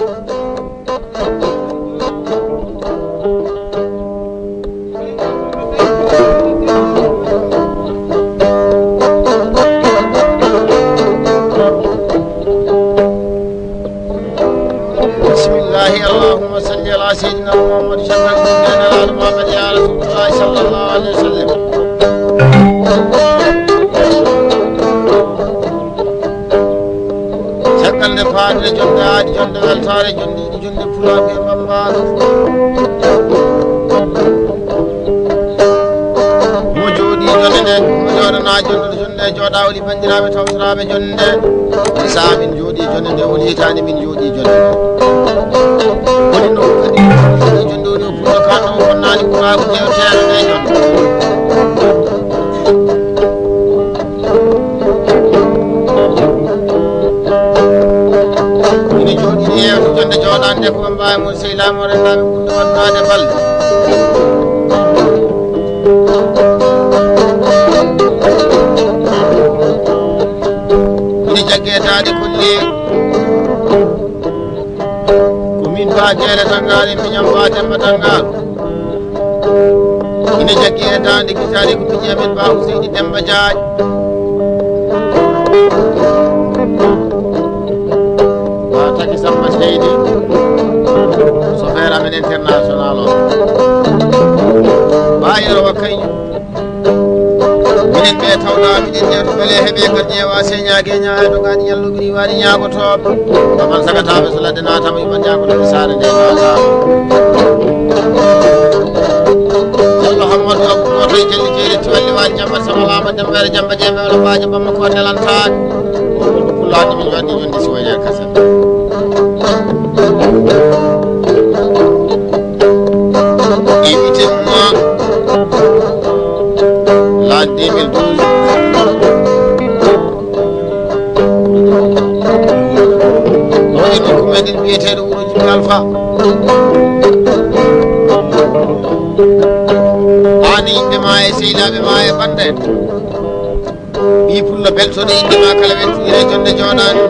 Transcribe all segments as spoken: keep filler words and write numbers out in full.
بسم الله، اللهم صل على سيدنا محمد، شكرا لنا على محمد يا رسول الله صلى الله عليه وسلم. Caggal nde faaɗude jonde aadi, jonde weltaare, jonde ɗiɗi, jonde pulaaɓe e bambaano. Mo jooɗii jonde nde, mo jooɗanaa jonde nde, jonde jooɗaa woni banndiraaɓe tawtoraaɓe jonde nde. Woni sahaa min jooɗii jonde nde, woni hitaande min jooɗii jonde nde. Woni noon kadi, jonde woni o pullo kanɗo mo fonnaani ɓuraagu nde o teero nde jonde. Ina jooɗii yeewte jonde jooɗaande ko mbaawi mon sehilaaɓe mo rennaaɓe ɓurɗo waɗnaade balɗe. Ina jaggee daade kolli. Ko min Ba Jeere Tanngaare, miñam Ba Demba Tanngaare. Ina jaggi e daande gitaari ko miñi amen Ba Ouseyni Demba Jaañ. Ba Taki Samba Seydi, chauffeur amen international o. Ba Yero Wa Kayño. Minen ɓe tawɗaa, minen ɓe to Bale heɓe kadi ƴeewa señaage ñaaɗo gaani ñallo ɓiri waɗi ñaagotooɓe. Baban sagataaɓe so ladde naatama yuɓa ñaagoto e saare nde naata. Jallo Hammadu Abdu gooto e jalli jeeri tiwalli waali jambat sama laama jambeere jamba jeembe wala baajo bamma ko nelantaake. Ko ɗum kullaani min waɗi jonde si wayre kasa. Invité moi l'an deux mille douze. Ɗo e nokku meɗen wiyeteeɗo Wuro Jibi Alfa. Aan e yimɓe ma e sehilaaɓe ma e bannde en. Ɓii pullo beltoɗo innde ma kala weltinire e jonde jooɗaande.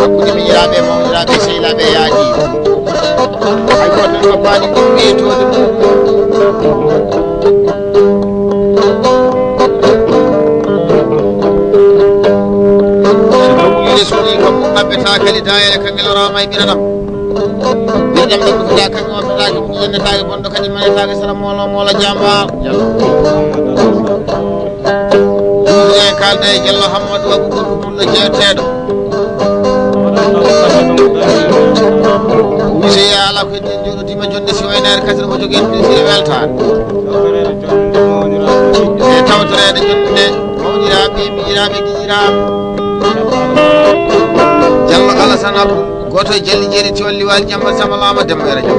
Hakkunde miñiraaɓe e mawniraaɓe e sehilaaɓe e yaaji. Hay gooto en ngoppaani ɗum ɓeetoode mum. So taw wulire suuɗi kam ɗum ɗaɓɓetaa kadi daayere kangel o raama e ɓiranam. Ɓiranam ɗum ɗaɓɓetaa kadi o ɓetaaki ɗum yennetaake bonɗo kadi manetaake sara moolo moolo jamba. Duuɓi e kaalda e Jallo Hammadu Abubakar Pullo jeeteeɗo. Wise ya ala ko heddi en jooɗodiima jonde si waynaare kasira mo jogii en plaisir e weltaare. E tawtoreede jonde mawniraaɓe, miñiraaɓe, giñiraaɓe. Jallo Alasana Abdu. Gooto e jalli jeeri tiwal liwaali jamba sama laama Demba Yero Jam.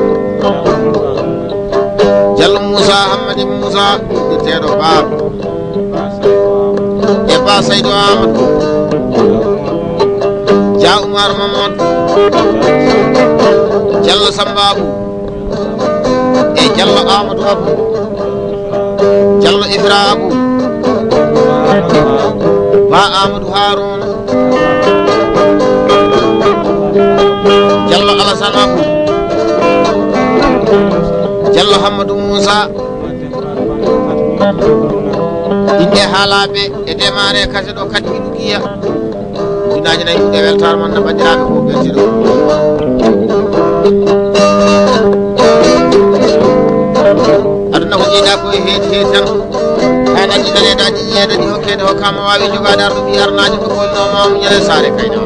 Jallo Muusa Hammadi Muusa, ɓiɗɗeeɗo Baaba. E Ba Saydu Aamadu. Dia Umar Mamadou. Jallo Samba Abu. E Jallo Amadou Abou. Jallo Ibra Abou. Ba Amadou Harouna. Jallo Alassane Abou. Jallo Hammadou Moussa. Inɗe haalaaɓe e demaare kase ɗo kadi mi ɗugiya. Ujunnaaje nayi ɗuuɗe weltaare mon no banndiraaɓe fof beltiɗo. Aduna ko ƴeeɗa ko e heedi heedi tan. Haa nanndi naneeɗa ɗi ƴeeɗa ɗi hokkeede hokkaama waawi jogaade arɗo ɓi arnaajo ko golno ma muñere saare kayna.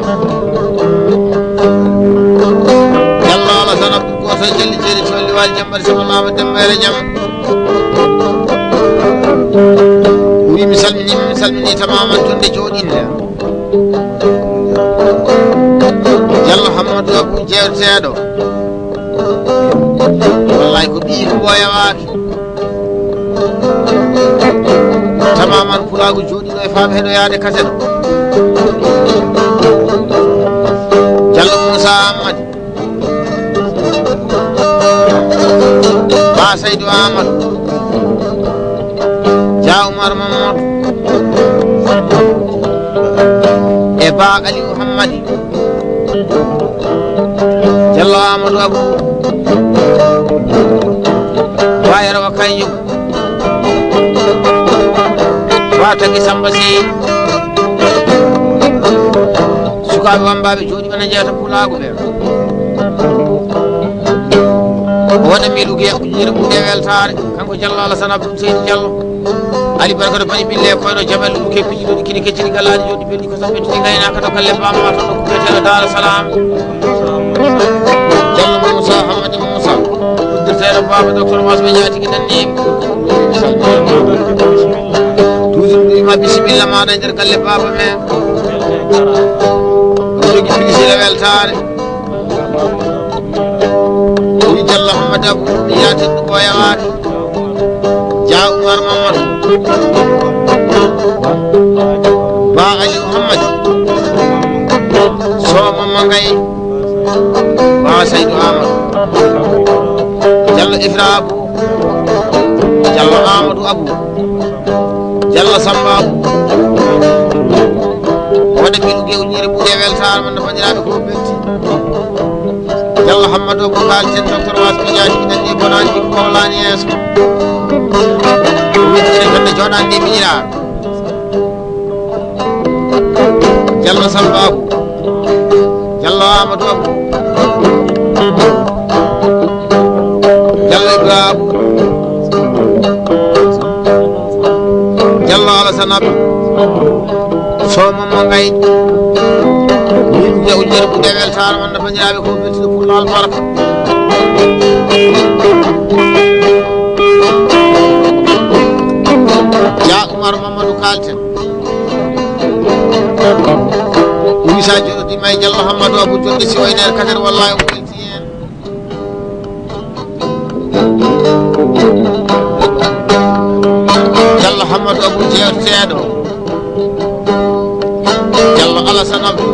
Yalla ala sana gooto e jalli jeeri to liwaali jam mbaɗi sama laama dembeere jam. O wi mi salminiima, mi salminii tamaman to nde jooɗinɗa. Jallo Hammadou Abou jeewteeɗo. Wallay ko ɓiyi ko ɓooyawaaki. Tamaman pulaagu jooɗiiɗo e faaɓe heɗoyaade kaseɗo. Jallo Moussa Ammadi. Ba Saydou Amadou. Dia Oumar Mamadou. E Ba Aliou Hammadi. Jallo Amadou Abou. Ba Yero Kayum. Ba Tagi Samba Si. Sukaaɓe wambaaɓe jooɗi ɓe na jeeta pulaagu ɓe. O waɗa miɗo geɓ ujunere ɓuuɗe weltaare. Kanko Jallo Alassane Abdou Seydi Jallo. Ali Barka ɗo paɗi bille koyɗo jamal ɗum ke piiji ɗo ɗi kini keccini gallaaji jooɗi belɗi ko saɓɓe tuɗi ngaynaaka ɗo galle bamma to nokku biyeteeɗo Daara Salaam. Jallo Moussa Hamadi Moussa. Uddirteeɗo baaba docteur Masɓe Jaatigi nanni. Toujours ɗum ma bisimilla maɗa e nder galle baaba men. Ɗo jogi piiji le weltaare. Wi Jallo Hamadi Abou, mi yaatin ɗum o yawaani. Dia Oumar Mamadou. Ba Aliou Hamadi. Sow Mamma Ngaye. Ba Saydou Amadou. Jallo Ifra Abou. Jallo Amadou Abou. Jallo Samba Abou. Waɗa mbiɗo gewñiire ɓuure weltaare mon no banndiraaɓe ko belti. Jallo Hammadou Abou Kaalten, docteur Waspi Diagne, mi nani ko nani ko lani yeeso. Wittere tan nde jooɗaani nde miñiraa. Jallo Samba Abou. Jallo Amadou Abou. Jallo Ibra Abou. Jallo Alassane Abou. Sow Mamma Ngaye. Min de ujjere ɓuuɗe weltaare mon no banndiraaɓe ko beltude pullo albarka. Dia Oumar Mamadou Kaalten. Wisa joɗoɗima e Jallo Hammadou Abou jonde si wayneer kader wallahi omo welti hen. Jallo Hammadou Abou jeewteteeɗo. Jallo Alassane Abou.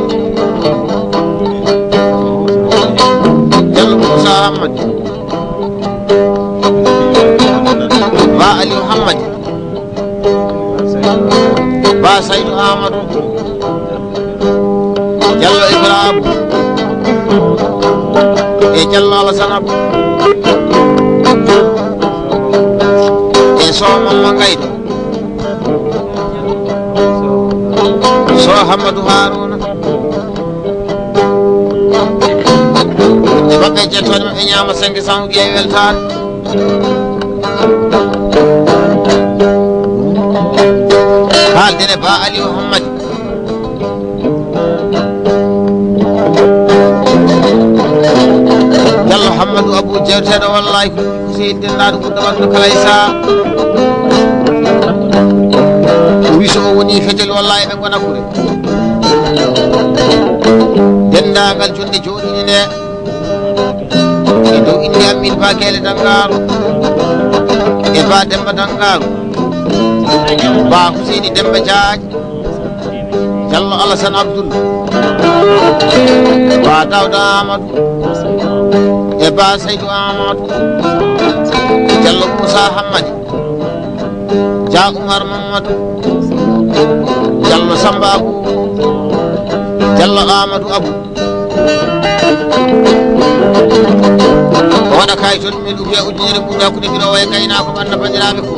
Jallo Moussa Hammadou. Ba Aliou Hammadou. Ba Saydou Amadou. Jallo Ibrahima. E Jallo Alassane Abou. E Sow Mamma Ngaye. Sow Hammadou Harouna. E maɓɓe jettooɗe maɓɓe ñaama cinq cent ugi e weltaare. Haalden e Ba Aliou Hammadi. Jallo Hammadou Abou jeewteeɗo wallahi ko sehil denndaandu ɓurɗo waɗde kala e saha. O wi so o woni fetel wallahi ɓe ngona kure. Denndaangal jonde jooɗiinde nde. E dow innde Amin Ba Geele Danngaaro. E Ba Demba Danngaaro. Ba Huseyni Demba Jaañ. Jallo Alassane Abdoul. Ba Dawda Amadou. E Ba Seydou Amadou. Jallo Moussa Hammadi. Dia Oumar Mamadou. Jallo Samba Abou. Jallo Amadou Abou. O waɗa kay toon min ubiya ujunere ɓuuɓe hakkunde mbiɗo waye gaynaako ɓanna banndiraaɓe ko.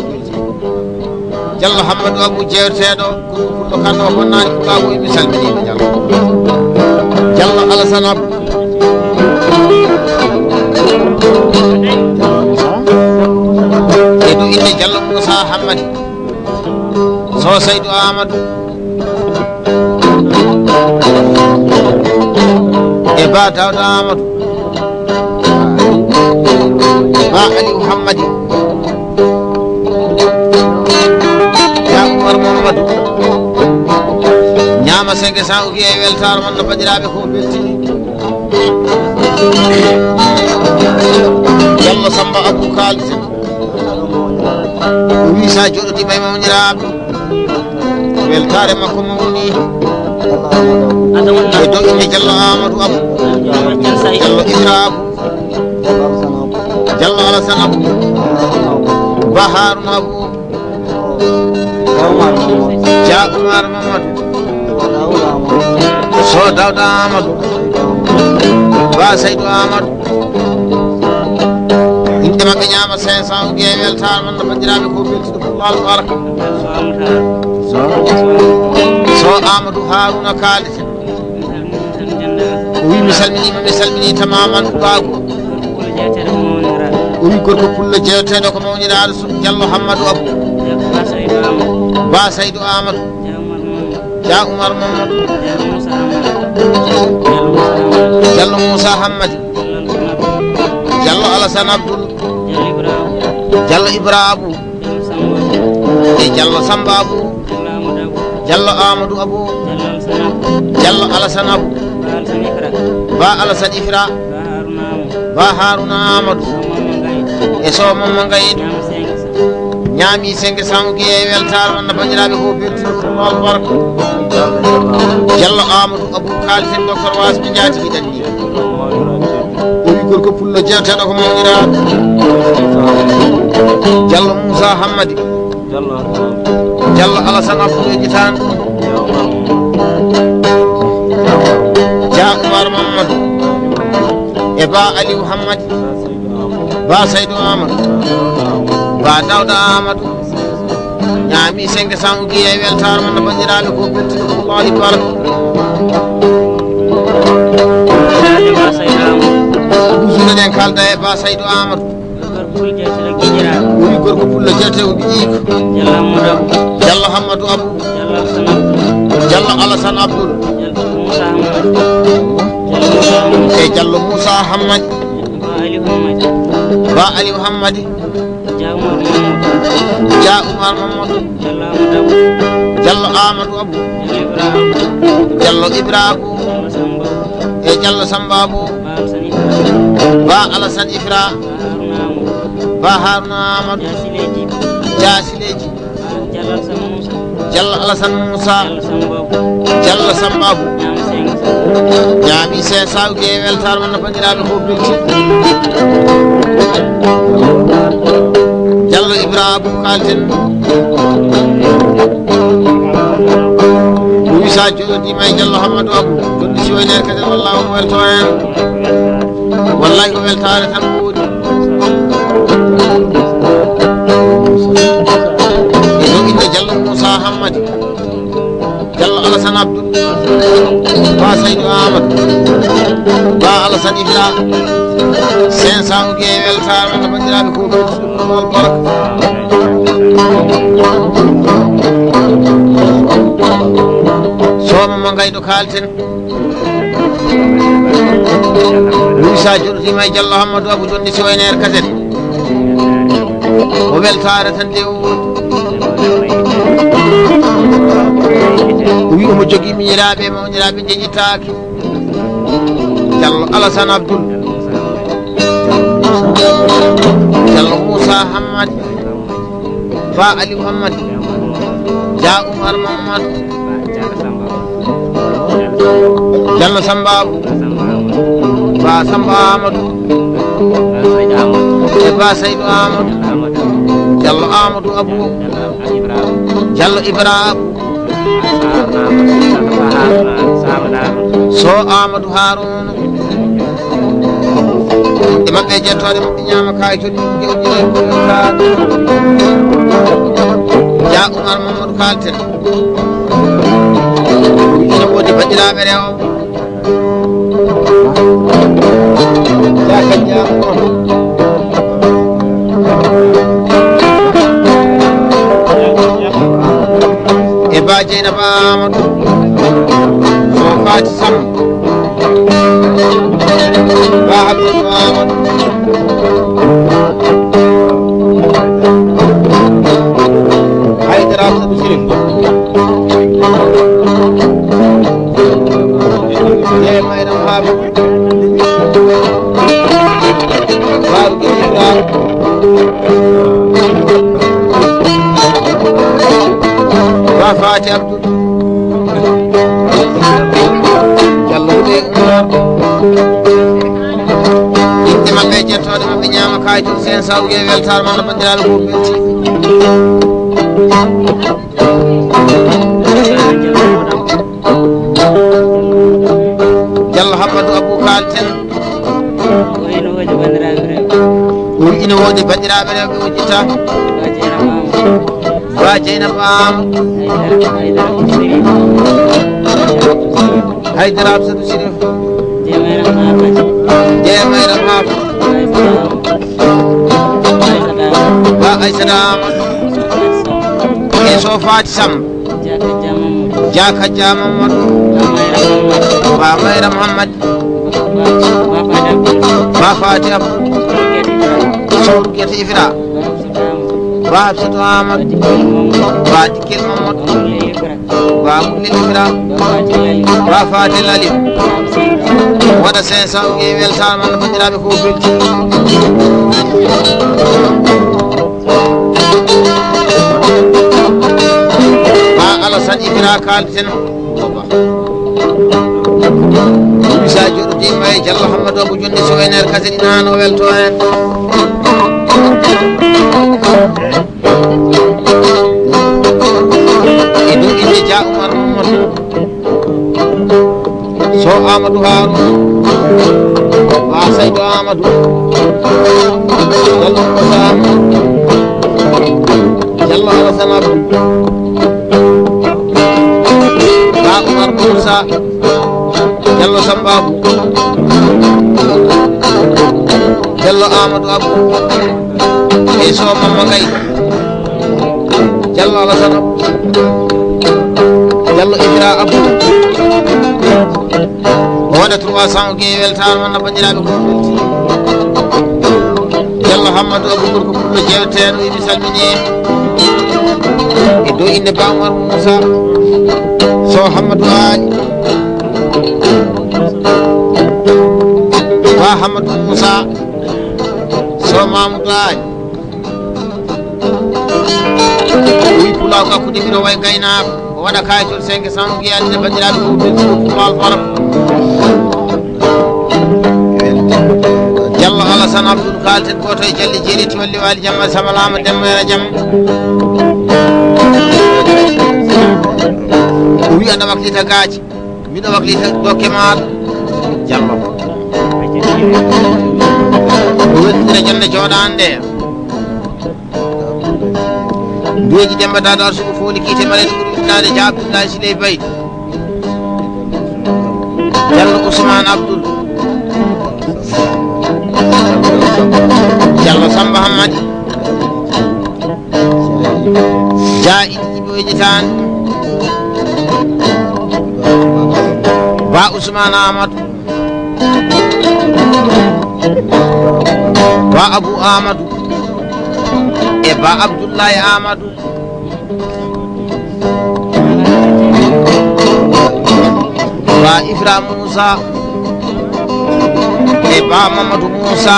Jallo Hammadou Abou jeewteeɗo ko pullo kanko o bonnaani ko kaw mi salminiima Jallo. Jallo Alassane Abou. E ɗum innde Jallo Moussa Hammadi. Sow Saydou Amadou. E Ba Dawda Amadou. Ba Aliou Hammadi. Ya Oumar Mamadou. Ñaama cinq cent ugi e weltaare mon no banndiraaɓe ko belti. Jallo Samba Abou Khalid. O wi sa joɗoɗima e mawniraaɓe. Weltaare makko mawni. E dow innde Jallo Amadou Abou. Jallo Ibra Abou. Jallo Alassane Abou. Ba Harouna Abou. Dia Oumar Mamadou. Sow Dawda Amadou. Seydou Amadou. Inɗe maɓɓe ñaama cinq cent o geewe weltaare man no banndiraaɓe ko beltiɗo fof laal baraka. So Amadou Haruna kaalite. O wi mi salminiima, mi salminii tamaman Ɓaagu. O wi gorko pullo jeeteɗo ko mawniraaɗo Diallo Hammadou Abou. Ba Seydou Amadou. Dia Oumar Mamadou. Diallo Moussa Hammadi. Diallo Alassane Abdoul. Diallo Ibra Abou. E Diallo Samba Abou. Diallo Amadou Abou. Diallo Alassane Abou. Ba Alassane Ifra. Ba Haruna Amadou. E Sow Mamma Ngaydu. Ñaami cinq cent o geewe weltaare man no banndiraaɓe ko beltiɗo ko noon barko. Diallo Amadou Abou kaalten docteur Wasɓe njaatigi ɗanni. O wi gorko pullo jeeteɗo ko mawniraaɗo. Diallo Moussa Hammadi. Diallo Alassane Abdoul e Jitaani. Dia Oumar Mamadou. E Ba Aliou Hammadi. Ba Seydou Amadou. Ba Dawda Amadou. Ñaami cinq cent o geewe weltaare man no banndiraaɓe ko beltiɗo ko ɓaali baraka. Ɗusunoɗen kalda e Ba Seydou Amadou. O wi gorko pullo jeeteɗo ko ɓiɗiiko. Diallo Hammadou Abou. Diallo Alassane Abdoul. E Diallo Moussa Hammadi. Ba Aliou Hammadi. Dia Oumar Mamadou. Diallo Amadou Abou. Diallo Ibra Abou. E Diallo Samba Abou. Ba Alassane Ifra. Ba Haruna Amadou. Dia Sileji. Diallo Alassane Moussa. Diallo Samba Abou. Ñaami cinq cent o geewe weltaare man no banndiraaɓe ko belti. Diallo Ibra Abou kaalten. O wi sa joɗodiima e Diallo Hammadou Abou. Jonni si wayneer kadi walla omo welto en. Wallahi ko weltaare tan ko woni. E dow innde Diallo Moussa Hammadi. Diallo Alassane Abdoul. Ba Seydou Amadou. Ba Alassane Ibra. Cinq cent o geewe weltaare man no banndiraaɓe ko ɗum. Albarka. Sooma mo Ngaydo kaalten. Luisa joɗotima e Diallo Hammadou Abou Jonde si wayneer kaset. O weltaare tan de o woni. O wi omo jogii miñiraaɓe e mawniraaɓe jeñitaaki. Diallo Alassane Abdoul. Diallo Moussa Hammadi. Ba Aliou Hammadi. Dia Oumar Mamadou. Diallo Samba Abou. Ba Samba Amadou. E Ba Seydou Amadou. Diallo Amadou Abou. Diallo Ibra Abou. So Amadou Harouna. E maɓɓe e jettooɗe maɓɓe ñaama kaay to ɗi jewɗi. Dia Oumar Mamadou kaalten. Ina woodi banndiraaɓe rewɓe. Dia Kaña. E Ba Dieynaba Amadou. So Faty Samb. Ba Habibou Amadou. Haydara Abdou Sirim. Jeema ena Faɓi. Faɓi Ibrahima. Ba Faty Abdou. Diallo Wule Umar. Inɗe maɓɓe e jettooɗe maɓɓe ñaama kaay tun sen sawge weltaare ma no banndiraaɓe fof belti. Diallo Hammadou Abou kaalten. Ne woodi banndiraaɓe rewɓe wujjita. Ba Jeynaba Am. Haydara Absatou Sirif. Jeemayra Mafa. Ba Aysata Amadou. E so Faati Sam. Jaka Jamamadou. Ba Mayra Mohammad. Ba Fati Abdou. Sow Gete Ifra. Ba Hafsatu Amadou. Ba Dikkel Mamadou. Ba Wulli Ifra. Ba Fati Lalim. Waɗa cinq cent nge weltaama no banndiraaɓe fof belti. Ba Alassane Ibra kaalten. Ba. Misa joɗo dima e Jallo Hammado Abu Jonde Suwener Kasini nano welto en. E dow inde Dia Oumar Mamadou. Sow Amadou Harouna. Ba Saydou Amadou. Jallo Moussa. Jallo Alassane Abdou. Ba Oumar Moussa. Jallo Samba Abou. Jallo Amadou Abou. E Sow Mamma Gaye. Jallo Alassane Abou. Jallo Ibra Abou. O waɗa trois cent o geewe weltaare man no banndiraaɓe ko. Jallo Hammadou Abou Gorko Pullo jeewteeɗo, mi salmini. E dow innde Ba Oumar Moussa. Sow Hammadou Ali. Ba Hammadou Moussa. Sow Mamoudou Ali. Wi pulaw gakkude mbiɗo way gaynaako. O waɗa kayitol cinq cent ngiyaani nde banndiraaɓe ko ɓe suufu Maal Faram. Jallo Alassane Abdoul kaalten gooto e Jalli Jeeri Tiwalli Waali Jamma Samalaama Demba Yara Jam. O wiya nde waklita gaaci. Miɗo waklita dokke maaɗa. Jamma ko. O wettira jonde jooɗaande. Mbeeji Demba Dado Arsugo fooli kiite maleɗo ɓuri winnaade Dia Abdoulaye Siley Baydi. Jallo Ousmane Abdoul. Jallo Samba Hammadi. Dia Idi Jibi Wejitaani. Ba Ousmane Amadou. Ba Abou Amadou. E Ba Abdoulaye Amadou. Ba Ifra Moussa. E Ba Mamadou Moussa.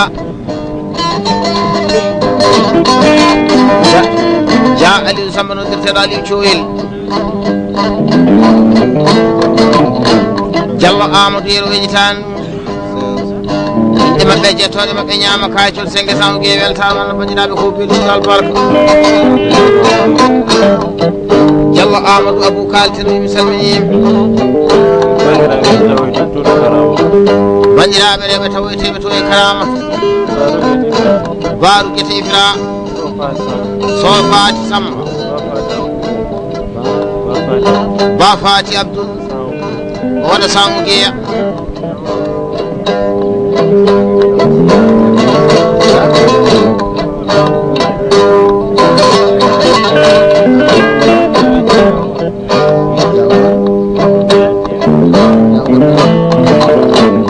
Dia, Dia Aliou Samba no dirteɗo Aliou Coyel. Jallo Amadou Yero Weñitaan. Inɗe maɓɓe, jettooɗe maɓɓe, ñaama kaacol, senge samu ge weltaama no banndiraaɓe ko belɗum albarka. Jallo Amadou Abou Kal Tino, mi salmini. Banndiraaɓe rewɓe tawoyteeɓe to e Karama. Baaru Gete Ifra. Sow Faati Samba. Ba Faati Abdoul. O waɗa samu geya.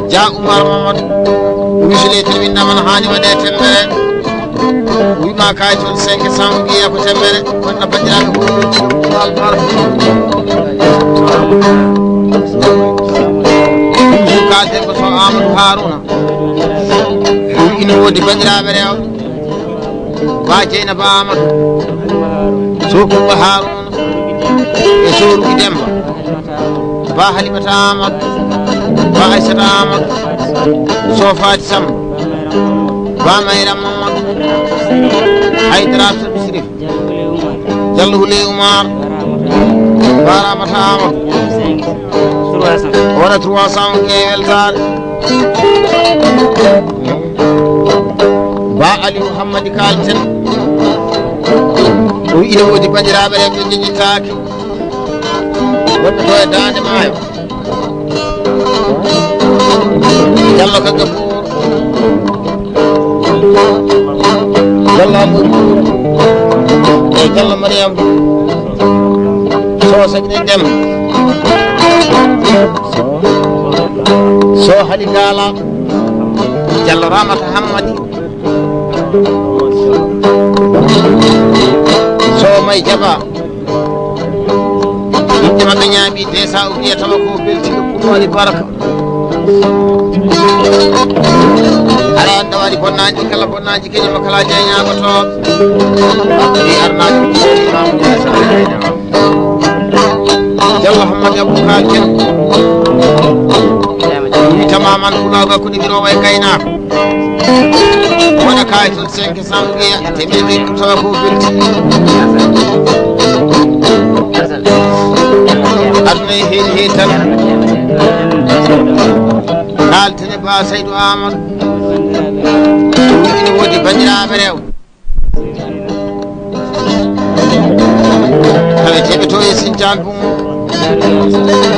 Dia Oumar Mamadou. Wisile tribune man hani waɗe tembere. Wima kay toon cinq cent ngiya ko tembere. Wonna banndiraaɓe ko albar. Toujours kalten ko Sow Amadou Harouna. Ɗum ina woodi banndiraaɓe rewɓe. Ba Jeynaba Amadou. Sow Kumba Harouna. E Sow Rugi Demba. Ba Halimata Amadou. Ba Aissata Amadou. Sow Faati Samba. Ba Mayra Mamadou. Haydara Abdou Sirif. Jallo Houleye Oumar. Ba Ramata Amadou. Wona trois cent ke weltaare. Ba Aliou Hammadi Kalten. O ina woodi banndiraaɓe rewɓe njeññitaaki. Wonɓe to e Daande Maayo. Jallo ka Gabuur. Jallo Amadou. E Jallo Mariam. So Sagine Dem. So Hali Gala. Jallo Ramata Hammadi. So May Jaba. Yimɓe maɓɓe ñaami desa o wiya tawa ko beltiɗo Kumba Ali Baraka. Hara an ɗawani bonnaaji kala bonnaaji keñe mo kala jeyñaago to. Ɗi arnaaji Mamoudou Hassane Gaynaaɓe. Jallo Hammadi Abou Kal Ken. Tamaman pulaaga ko ɗiɓiroowo e gaynaako. Wona kayitol cinq cent wiya, teɓe ɓe tawa ko belti. Aduna e heedi heedi tan. Naaltene Ba Saydou Amadou. Ina woodi banndiraaɓe rewɓe. Kala jeɓeto e Sinjaan Bum.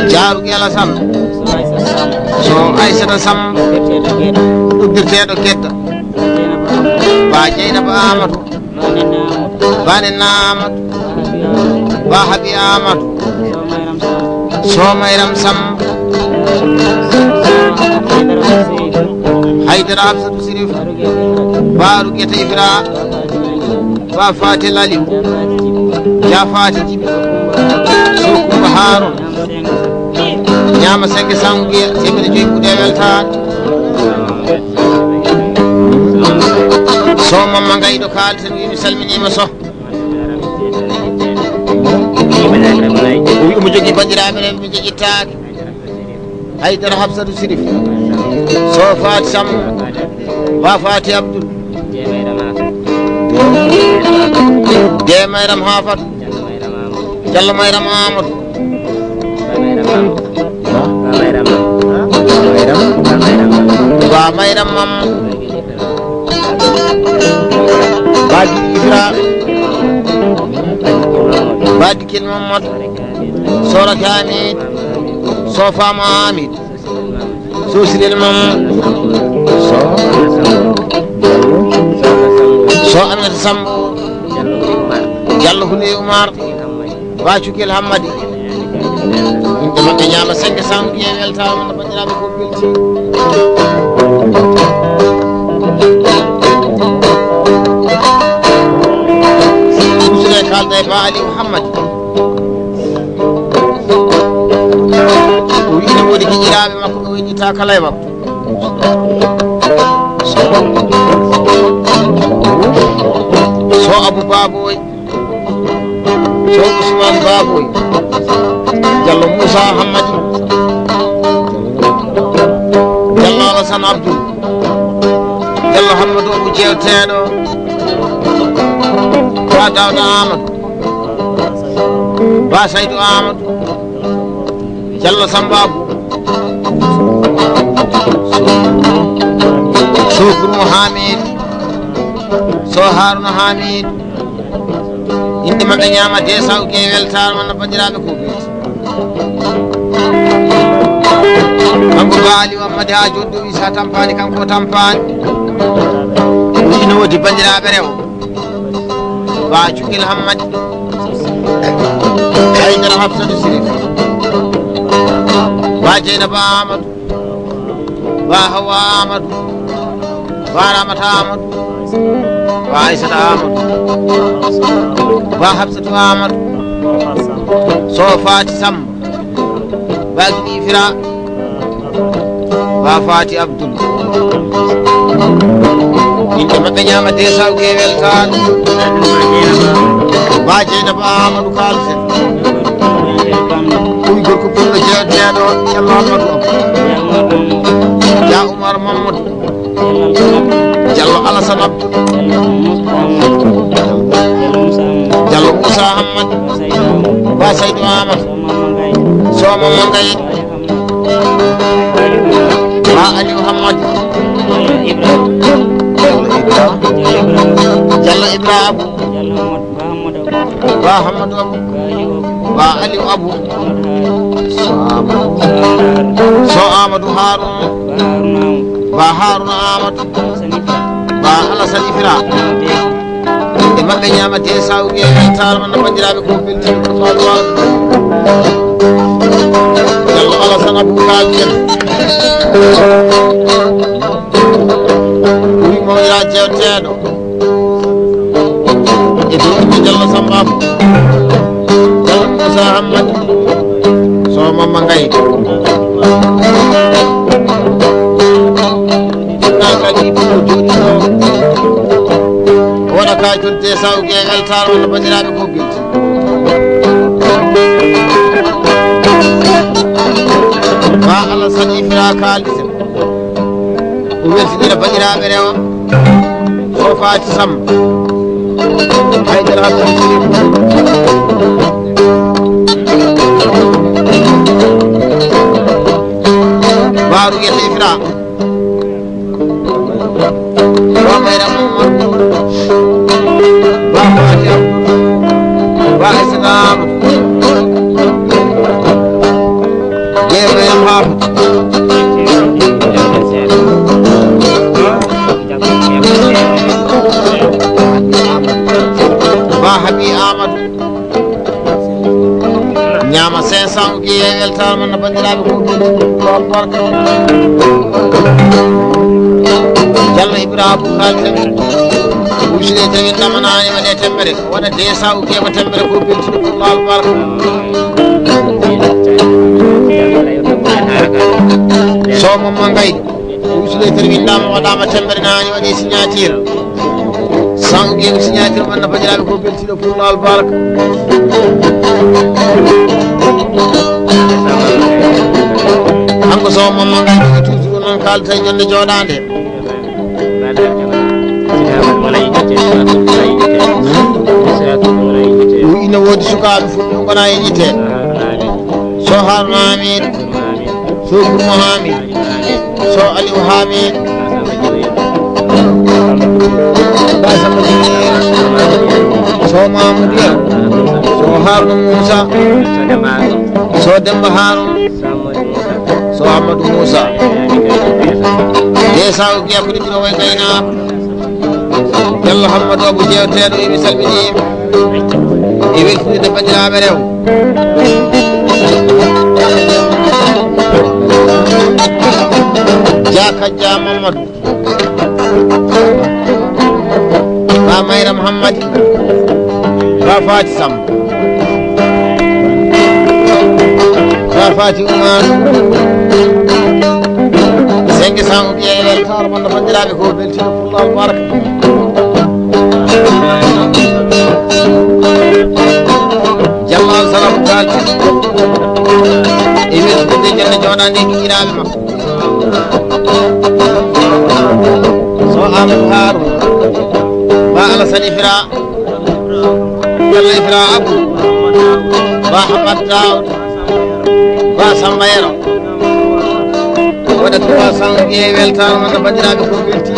Jaaru Gela Sam. So Aysata Sam. Uddirteeɗo Gedda. Ba Jeynaba Amadou. Bane Namadou. Ba Habi Amadou. Somayram Sam. Haydara Hafsatu Sirif. Ba Rugeta Ibra. Ba Fatel Aliou. Ja Fati Jibi. So Kumba Harun. Ñaama cinq cent wiya, teemedde joyi kuuɗe weltaare. So Mamma Ngayɗo Kaalten wi mi salminiima so. O wi omo jogii banndiraaɓe rewɓe ɓe njeƴittaake. Haydara Hafsatu Sirif. So Faati Samb. Ba Faati Abdul. Demayram Hafat. Jallo Mayram Amadou. Ba Mayram Mam. Ba Ibra. Ba Dikil Mamadou. Sora Kamid. Sofa Mamid. Sosirel Mam. So. So Aminata Samb. Jallo Huley Umar. Ba Cukel Hammadi. Yimɓe maɓɓe ñaama cinq cent wiye weltaama no banndiraaɓe ko belti. Usule kalda e Ba Aliou Hammadi. O wi ina woodi giƴiraaɓe makko ɓe weññitaa kala e makko. So Abou Baboy. So Ousmane Baboy. Jallo Moussa Hammadi. Jallo Alassane Abdou. Jallo Hammadou Abou Jeewteeɗo. Ba Dawda Amadou. Ba Saydou Amadou. Jallo Samba Abou. So Kurmo Hamid. So Haruna Hamid. Yimɓe maɓɓe ñaama de sawke e weltaare wonno banndiraaɓe ko. Kanko Ba Aliou Ammadi haa jooni ɗo wi sa tampaani kanko o tampaani. Ina woodi banndiraaɓe rewo. Ba Cukel Hammadi. Haydara Hafsatu Sirif. Ba Jeynaba Amadou. Ba Hawa Amadou. Ba Ramata Amadou. Ba Aysata Amadou. Ba Hafsatu Amadou. So Fati Samba. Ba Gini Fira. Ba Fati Abdoul. Yimɓe maɓɓe ñaama de sawke weltaare. Ba Jeynaba Amadou Kalsen. Ɗum gorko pullo jeeɗeɗo Ceerno Amadou Abdou. Ja Oumar Mamadou. Jallo Alassane Abdou. Jallo Moussa Hammadou. Ba Saydou Amadou. Sooma Mangay. Ba Aliou Hammadou. Jallo Ibra. Abu. Ba Hamadu Abu. Ba Aliou Abu. So Amadou Haruna. Ba Haruna Amadou. Ba Alassane Ifira. E maɓɓe ñaama te sawge e weltaare man no banndiraaɓe ko beltiiɓe ko faalo waalo. Jallo Alassane Abou Kaali en. Wi mawɗa jewteeɗo. E dow Ibou Diallo Samba Abou. Diallo Moussa Hammadou. So Mamma Ngaye. Ɗiɗɗaangal Ibou o jooɗi ɗo. Waɗa ka jodde sawge e weltaare walla banndiraaɓe ko belti. Ba Alassane Ifira Kaali. O weltinira banndiraaɓe rewo. So faati Sam. Haydara Abdou Sirif. Baaru Yete Ifra. Ba Mayra Mamma. Ba Faati Abdou. Ba Aysata Amadou. Jeemayam Haafo. Ba Habi Amadou. Ñaama cinq cents o kiye weltaare man no banndiraaɓe ko barka. Jallo Ibrahima Bukal Tawi. Usine Tawi namanaani waɗe temmbere. Waɗa deux cents o kiye ko temmbere ko beltiɗo pour laal barka. Somo mo ngay. Usine Tawi winndama waɗama temmbere naani waɗi signature. Cent o kiye ko signature man no banndiraaɓe ko beltiɗo pour laal barka. Kanko Somo mo ngay toujours noon kaalta e jonde jooɗaande. Wi ina woodi sukaaɓe fulɓe ngona e yitte. So Haruna Hamid, so Gurmo Hamid, so Aliou Hamid, so Mamoudou Yero, so Haruna Moussa, so Demba Haruna. So Amadou Moussa. Desa o giya kudi biro way kayna. Yalla Hammadu Abu jewteɗo emi salmini. E weltinirde banndiraaɓe rew. Jaka ja Mamadou. Ba Mayra Muhammad. Ba Fati Sam. Ba Fati Umar. Sengi Sam o ɓiye elel tawar man no banndiraaɓe ko beltiiɗo pullo albarka. Jamma o salam kalti. E weltinde jannde jooɗaande e giɗiraaɓe makko. So Amadou Haruna. Ba Alassane Ifra. Yalla Ifra Abou. Ba Hamad Daoud. Ba Samba Yero. Waɗa trois cents ƴeewe weltaare mon no banndiraaɓe ko welti.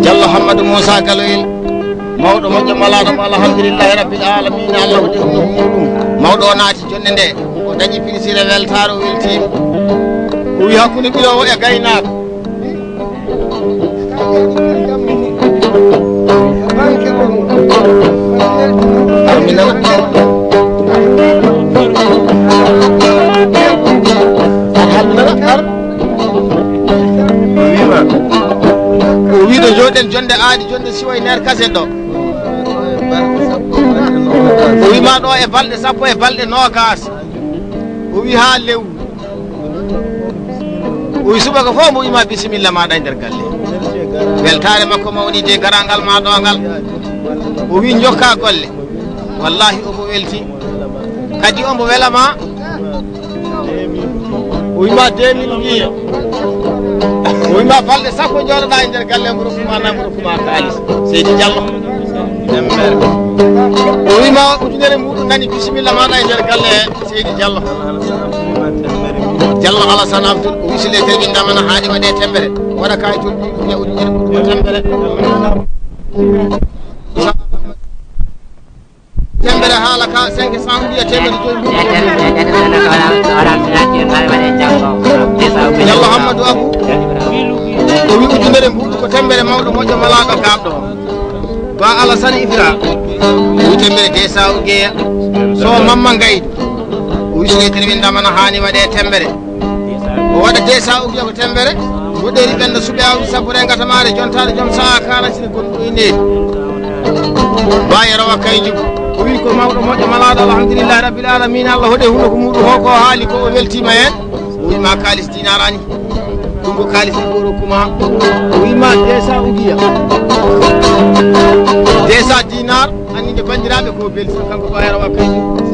Jallo Hammadou Moussa Galoyel, mawɗo moƴƴo malaaɗo mo, alhamdulillahi rabbil alamina, Allah waɗi ɗum muɗum. Mawɗo o naati jonde nde, o dañi pilisire weltaare, o weltiima. O wi hakkunde ɓiɗo o e gaynaako. O wiima, o wiɗo jooɗen jonde aadi, jonde siwo e nder kasen ɗo. O wiima ɗo e balɗe sappo e balɗe noogaas. O wi haa lewru. O wi subaka fof mbo wima bisimilla maɗa e nder galle. Weltaare makko mawni de garangal ma ɗo ngal. O wi jokka golle. Wallahi omo welti. Kadi omo welama. O wima deux mille mille. O wiima balɗe sappo jooɗoɗa e nder galle mo rokkuma, na mo rokkuma kaalis. Seydi Diallo. O wiima ujunere mbuuɗu nani bisimilla maɗa e nder galle Seydi Diallo. Diallo Alassane Abdoul, o wisi lettre windama na haani waɗe tembere. Waɗa kayitol mbiɗo wiya ujunere mbuuɗu ko tembere. Tembere haala ka cinq cent mbiya temedde joyi mbuuɗu. Diallo Hammadou Abou. O wi ujunere mbuuɗu ko tembere mawɗo moƴƴo malaaɗo gaaɓɗo. Ba Alassane Ifra. O wi tembere desa o geya. So Mamma Gaydu. O wi so lettre windama na haani waɗe tembere. O waɗa desa o giya ko tembere. Mboɗeeri ɓenda suɓe awdi sappo e gatamaare jontaɗo joom saha kalasine gonɗo e needi. Ba Yero Wakkay Jubu. O wi ko mawɗo moƴƴo malaaɗo alhamdulillahi rabbil alamina. Allah hoɗe huno ko muɗum ho ko haali ko o weltima hen. O wi ma kalis dinar ani. Ɗum ko kalis ɗiɗo kuma. O wi ma desa ugiya. Desa dinar ani nde bandiraɓe ko belti kanko Ba Yero Wakkay Jubu.